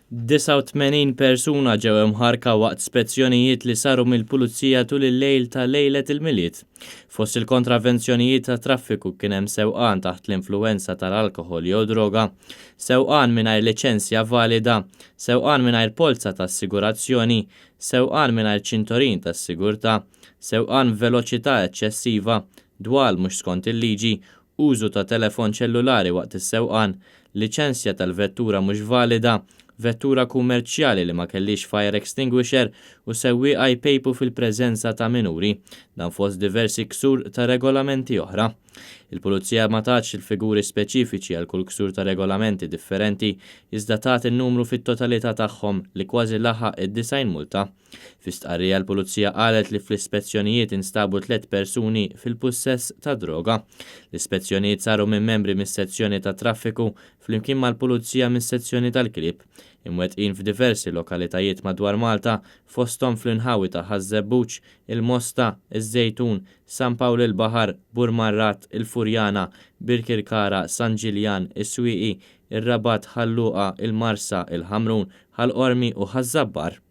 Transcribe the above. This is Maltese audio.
89 persuna ġew imħarrka waqt spezzjonijiet li saru mill-Pulizija tul il-lejl ta' lejlet il-Milied. Fost il-kontravenzjonijiet tat-traffiku kien hemm sewqan taħt l-influwenza tal-alkoħol jew droga, sewqan mingħajr liċenzja valida, sewqan mingħajr polza ta' assigurazzjoni, sewqan mingħajr ċintorin tas-sigurtà, sewqan b'veloċità eċċessiva, dwal mhux skont il-liġi, użu ta' telefon ċellulari waqt is-sewqan, liċenzja tal-vettura mhux valida, vettura kummerċjali li ma kellhiex fire extinguisher u sewwieqa jpejpu fil-preżenza ta' minuri. Dan fost diversi ksur ta' regolamenti oħra. Il-Pulizija ma tatx il-figuri speċifiċi għal kull ksur ta' regolamenti differenti iżda tat in-numru fit-totalità tagħhom li kważi laħaq id-90 multa. Fi stqarrija l-Pulizija qalet li fl-ispezzjonijiet instabu tlett persuni fil-pussess ta' droga. L-ispezzjonijiet saru minn membri mis-sezzjoni tat-traffiku flimkien mal-Pulizija mis-sezzjoni tal-klieb, imwettqin f'diversi lokalitajiet madwar Malta fosthom fl-inħawi ta' Ħaż-Żebbuġ, il-Mosta, iż-Żejtun, San Pawl il-Baħar, Burmarrad, il-Furjana, Birkirkara, San Ġiljan, is-Swieqi, ir-Rabat, Ħal Luqa, il-Marsa, il-Ħamrun, Ħal Qormi u Ħaż-Żabbar.